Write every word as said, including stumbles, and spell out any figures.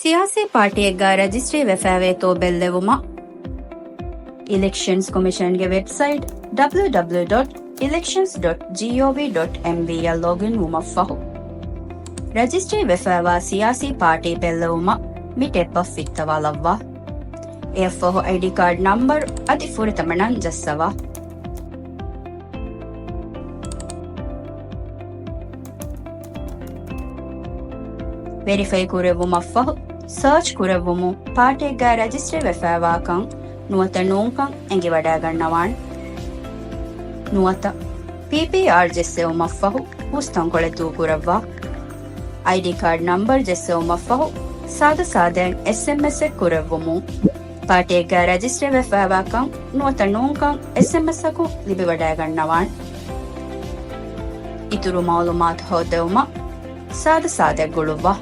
ސިޔާސީ ޕާޓީއެއްގަ ރަޖިސްޓްރީ ވެފައިވޭތޯ ބެއްލެވުމަށް، އިލެކްޝަންސް ކޮމިޝަންގެ ވެބްސައިޓް ޑަބްލިއު ޑަބްލިއު ޑޮޓް އިލެކްޝަންސް ޑޮޓް ޖީއޯވީ ޑޮޓް އެމްވީ އަށް ލޮގްއިން ވުމަށްފަހު، ރަޖިސްޓްރީ ވެފައިވާ ސިޔާސީ ޕާޓީ ބެއްލެވުމަށް މި ޓެބަށް ފިއްތަވާލައްވާ. އެއަށްފަހު އައިޑީ ކާޑް ނަންބަރު އަދި ފުރަތަމަ ނަން ޖައްސަވާ. ވެރިފައި ކުރެއްވުމަށްފަހު، ސާޗް ކުރެއްވުމުން ޕާޓީއެއްގަ ރަޖިސްޓްރީ ވެފައިވާކަން ނުވަތަ ނޫންކަން އެނގިވަޑައިގަންނަވާނެ. ނުވަތަ، ޕީޕީއާރް ޖެއްސެވުމަށްފަހު، ހުސް ތަންކޮޅެއް ދޫކުރައްވާ. އައިޑީ ކާޑް ނަންބަރު ޖެއްސެވުމަށްފަހު، ސާދަ ސާދައިން އެސްއެމްއެސްއެއް ކުރެއްވުމުން، ޕާޓީއެއްގަ ރަޖިސްޓްރީ ވެފައިވާކަން ނުވަތަ ނޫންކަން އެސްއެމްއެސްއަކުން ލިބިވަޑައިގަންނަވާނެ. އިތުރު މައުލޫމާތު ހޯއްދެވުމަށް ސާދަ ސާދައެއް ގުޅުއްވާ.